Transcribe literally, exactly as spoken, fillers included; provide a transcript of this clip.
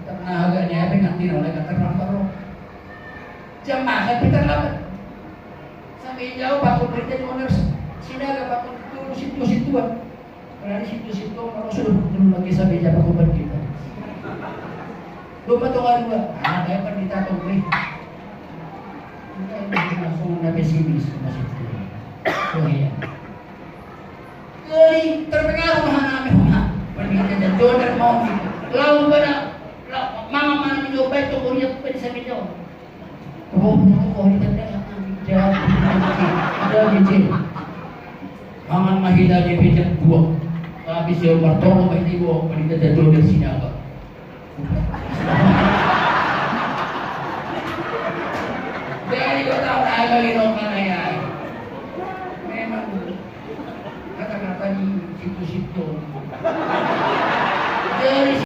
Karena agaknya apa nanti oleh kata orang baru. Jam makan kita lambat. Sampai jauh pakun berita di owner. Sini ada pakun itu situ-situ. Karena di situ-situ orang sudah dulu lagi sampai jam pakun kita. Dua atau dua. Ah, kayak pendeta tuh, weh. Ini langsung ada pesimis masuk. Oh iya. Jadi terpengaruh anak-anak. Pendeta dan jodoh mau gitu. Lalu pada mama mana mencoba itu kuliah pada sampai jauh. Oh, oh, oh, ini tanda anak. Jadi, jadi. Mama mahila di pijak buah. Tapi si Umar tolong ini buah pendeta dan jodoh sini apa? Jadi kau tahu apa lagi dong mana ya? Memang kata-kata di situ-situ.